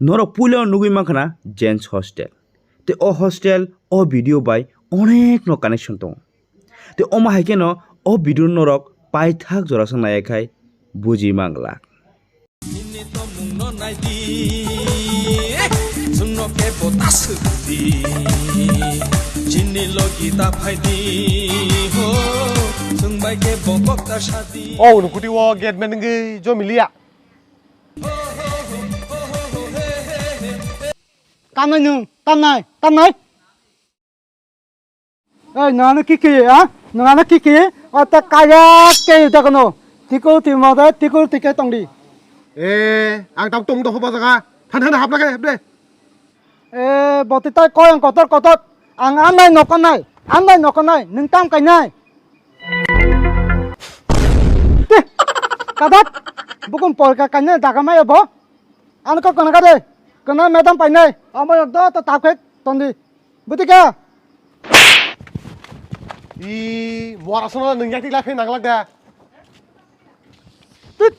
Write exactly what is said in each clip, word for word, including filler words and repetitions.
Norok puila nugwi mankha na gents hostel. Tei o hostel o video bai onekno connection tongo. Tei omo hai kheno o video norok paithak jorasong naiya khai buji manglak. Nini tongmungno naidi, chwngno kebo ta swkdi. Chini logi ta phaidi, ho, chwng bai kebo kok ta sadi. O unu kuti o gate man ngi jomi liya. Tamnai nwng, tamnai, tamnai. Ei, nwng ano kiki, ha? Nwng ano kiki? O ta kaya ke da kono. Tikul timo da, tikul tike tongdi. Eh, ang tam tum doho bajaga. Than than hapla ke, hapla. Eh, boti tai koyang kotor kotor. Ang amnai nokonai, amnai nokonai, nwng tam kainai. Tih, kadat, bukum polka kainai daga maya bo. Ano kok kana kade, kana madam painai, amo yok do to tapkhe tondi. Buti ka? I, mora sono nwng yakti lai phai nanglak da. Tit.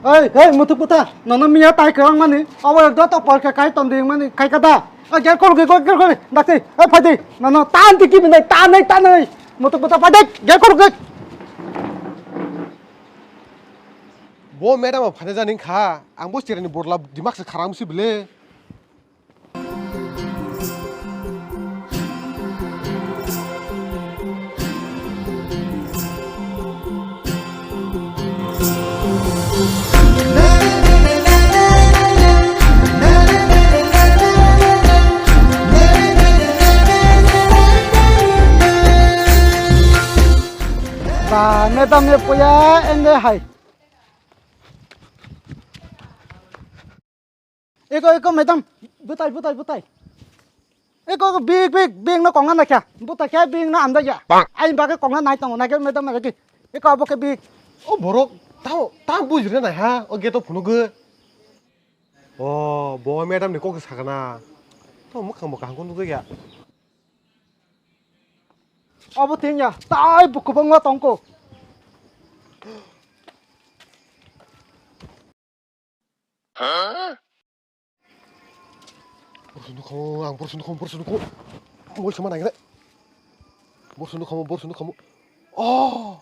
Ei, ei, mutuk puta, nono miya tai kwrang mani, abo ek dota porke kai ton ding mani, kai kada. Ei, gel kol ge, gel kol, dakti, ei, phai di, nono tan tiki bindai, tan nei, tan nei, mutuk puta phai di, gel kol ge. Bo madam o phane jani kha, ang bo chereni borla dimak se kharang si bile. Ba, madam ni puya ende hai. Eko, eko, madam, butai, butai, butai. Eko, eko, big, big, big no kongna naikha. Butai khe big no amda ya. Bang. Aini bagwi kongna nai tongo, naikhe madam naikhe. Eko, abo khe big. O borok, tamo, tamo bujire nai ha, o gate o phunugwi. O, bo madam ni kok sakana. To mukhang bo kaham khe nukjakya. Abo tin ya, tai bo kwbangma tongko. Borosno kamo, ang borosno kamo, borosno kamo. Mol sama nangre. Borosno kamo, borosno kamo. Oh.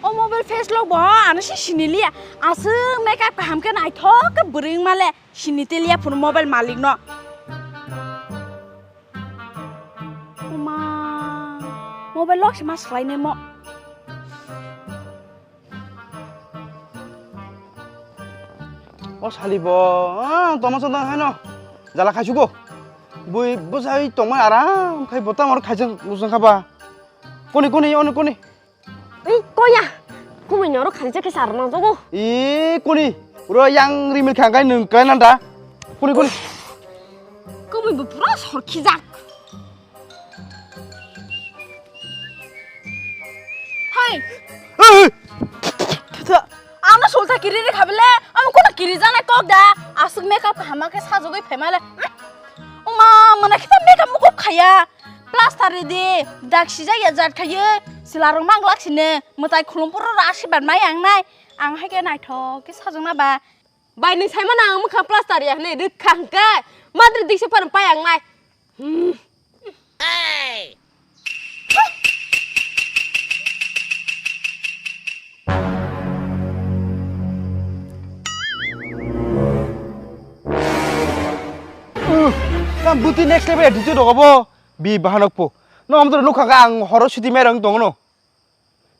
O mobile face lock bo ano se siniliya. Aswk makeup kaham khe naithok khe bwrwi wngmale siniteliya phunu mobile malik no. Oma, mobile lock se ma swlainai mo. O sali bo, ah, toma santa haino jala khaisugo. Bui bwsai tongmai aram khai bo tamo khaijak bwsang khaba. Koni, koni, oni koni. Ei, koya. Kumui noro khaijak khe sar nang jogo. Ee, koni. Uro yang rimil khang kai nung kai nanda. Koni, koni. Kumui bo pura sor khijak. Hai. Ei! Ano solta kiri re khabile, amo kono kiri jana kok da. Asuk makeup hama khe sajogoi phaimale. Oma, mana kita makeup mukuk khaya. Plaster ridi, dak sijak ya jat khaye. Sila rong manglak sine, mwtai khulum poro ra si ban mai ang nai. Ang hai khe naithok khe sajokna ba. Bai nwng saimano ang mwkhang plaster ya hwnwi rwkha hwnkhe madri diksa phano pai ang nai. Hmm. Tam buti next level attitude rogo bo bi bahanok po. No amdro nukha ang horo suti merang tongno.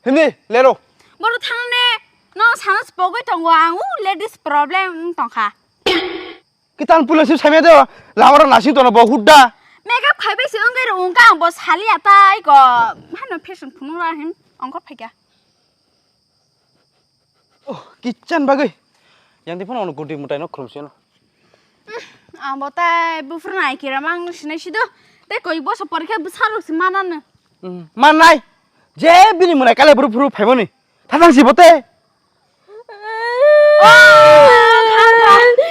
Himni, lero. Boro thangni, no sana se pogwi tongo, ang u ladies problem wng tongkha. Kitan puila sip saimya de, lamaro nasing tono bo hudda. Makeup khaibai se wngwi rw wngkha ang bo saliya tai ko. Hano fashion phunukna hin ongkor phaikha. Oh, kitchen bagwi. Yang di phano ono gudi mutai no khrum sino. Ang bo tai buphuru nai kira mang sinai sido. Tei koi boso porikha bwsarok se manano. Hmm, mannai. Je bini mwnai kale buru phuru phaimani. Thatang si bote. Oh, thang, thang.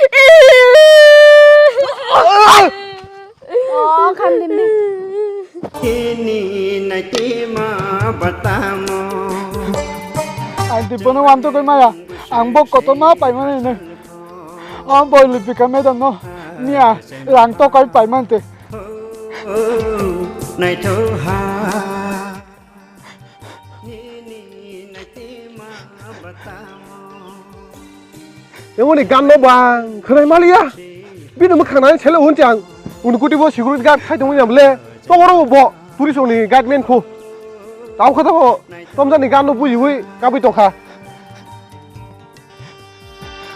Bono wamtogwi maya, ang bo kotorma paimani hwnwi. O boi Lipika madam no miya rang tokai paimante. Naithoha. Emoni gan no bang khwnai maliya. Bini mwkhang nani sele hwn chang. Uni kuti bo security guard khai tongwi nabole. Tongoro bo police ni guard men khu. Tau kha tamo tomjani gan no bujiwi kabui tongkha.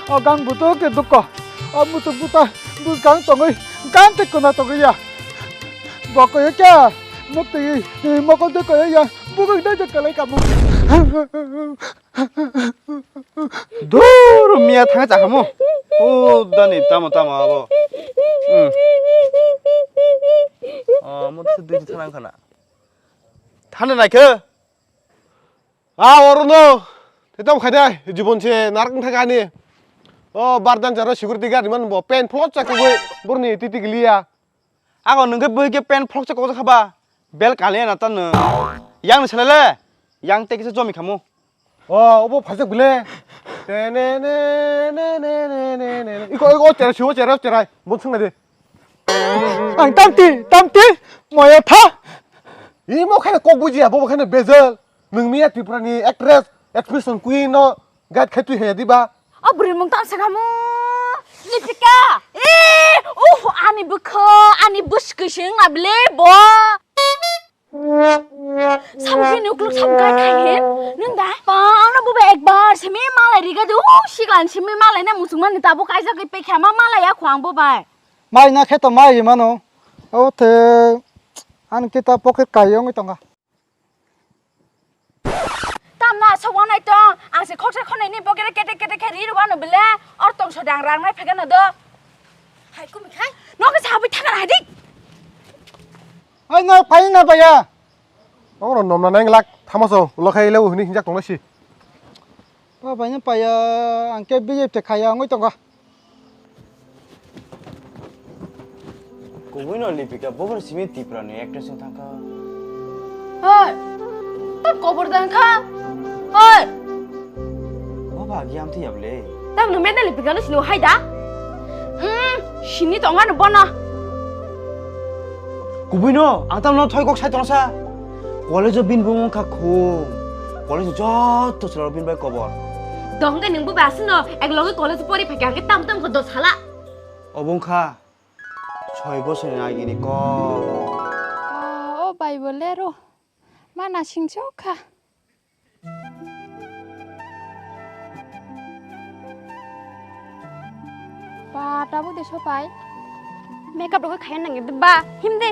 O gang buto ke duko. O mutu buta bus gang tongwi gan te kuna tongwi ya. Boko ye kya? Mukti mokol de ko ya. Bugo de de kalai kamu. Dur miya thang chakamo. O dani tamo tamo abo. Hmm. O mo se dui thang khana. Thana nai khe. A oro no. Te tamo khai dai jibon se narak thang ani. O bardan jaro security guard man bo pen flot chakwe borni titi giliya. Ako nungke bui ke pen phlok cha koksa khaba. Bel kale na tan. Yang ni selele. Yang te kisa jomi khamu. O, obo phajak bile. Te ne ne ne. Iko, iko, cherai, siwo, cherai, cherai. Bon sung de. Ang tamti, tamti, moya tha. Imo khana kok bujiya, bo khana bezal. Nung miya Tripura ni actress, expression queen no. Guide khai twi haya diba? O bwrwi mung tang sakamo. Lipika. Eh, uh, ani bwkha, ani bwskwi sing na bile bo. Sabu khe nukluk sabu guide khai he. Nung da? Pa, ano bo ba ekbar simi malai riga de. Uh, siglan simi malai na musungman ni tabu kaisa kai pekha ma malai ya khwang bo bai. Mai na khe to mai mano. O the an kita pocket kai yong tonga. Tamna aswk wanai tong, ang se khoksa khonai ni bokere kete kete khe ri rwano bele, or tong sodang rang nai phegano do. Hai kumi khai, no khe sabai thangna hai di. Ai na phai na baya. Oro nomna nang lak thamaso, ulo khai le hini hinjak tong si. Ba bai na paya, ang khe B J P te khaya ngoi tonga. Kubui no Lipika, bo bar simi Tripura ni actress wng thangkha. Hoi, tam kobor da wngkha. Hoi. Bo ba agi amtwi yable. Tam no mena Lipika no sini hai da? Hmm, sini tonga no bono. Kubui no, ang tam no thoi kok sai tongsa. College o bini bumung kha khum. College o joto chwla rok bini bai kobor. Dong khe nwng bo ba aswk no, ek loge college pori phaikha, hwnkhe tam tam khe dos hala. Obo wngkha soi bosorni agini kok. Ah, o bai bo lero. Ma nasing chok kha. Ba, tabuk de sopai. Makeup rok khai nang de ba, him de.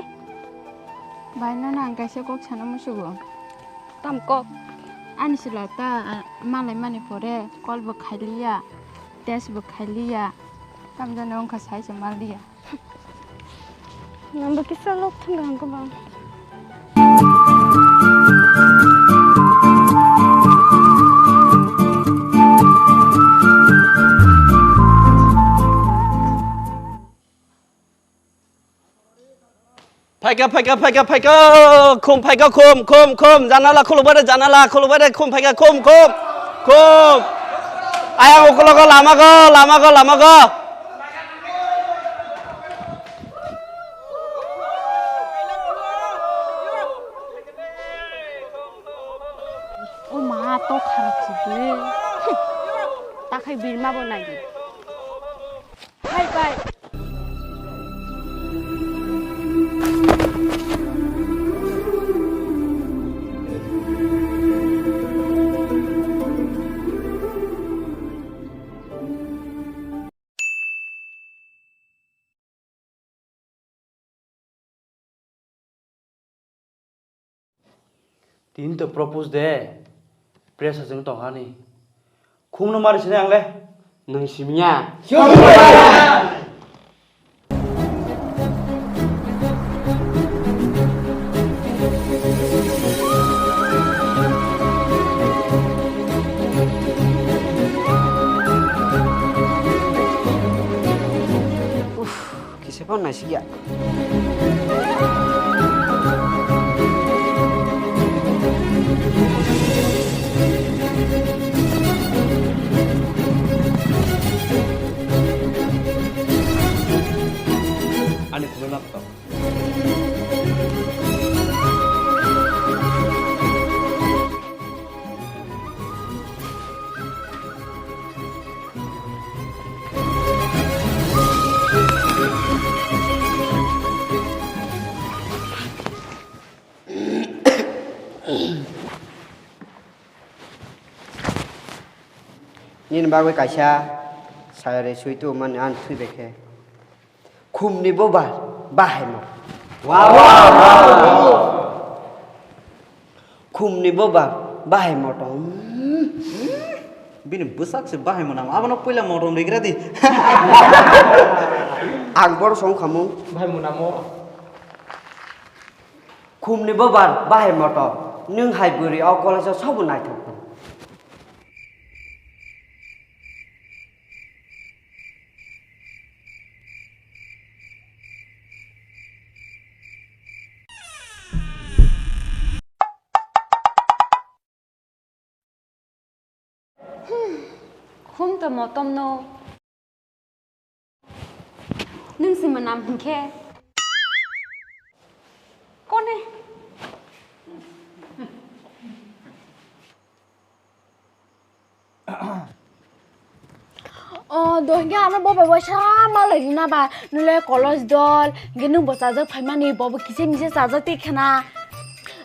Bai, no nang kaisa kok sana musugo. Tam kok. Ani sila ta, a, malai mani pore call bo khailiya, text bo khailiya. Tam jani ongkha sai se maliya. Nangbo kisa lok thang kaham kwbang. Phaikha, phaikha, phaikha, phaikha. Khum phaikha, khum, khum, khum. Janala khulubare, janala khulubare, khum phaikha, khum, khum, khum. Ayang ukologo lamago, lamago, lamago. O ma, to kharap se de. Ta khai birma bo nai di. Hai pai. Tini to propose de, pressure jeng tong hani. Khum no mari sini ang le. Nung simya. Kisa phano naisikya. Nini bagwi kaisa sayari sui tu mani ang thwi bai khe. Khumni bobar bahai mo. Khumni bobar bahai motom. Bini bwsak se bahai mwnam. Abono puila motom rigra di. Ang bor song khamu. Bahai mwnamo. Khumni bobar bahai motom. Nwng hai bwrwi o college o sobo naithok. Hum to motom no. Nung si manam hingke. Kone. O, dohingke ano bo bai waisa malai rina ba, nule college dol, hingke nung bo chajak phaimani, bo bo kisa misa chajak tei khana.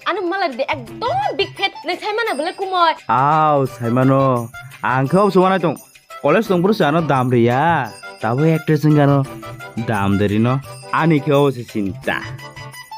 Ano malai ride ekdom big fat, nai sai mana bole kumoi. Aw, sai mano. Ang khe obso wanai tong. College tong phuru se ano dam riya. Tabo actress wngkha ano dam de rino. Ani khe obo se chinta.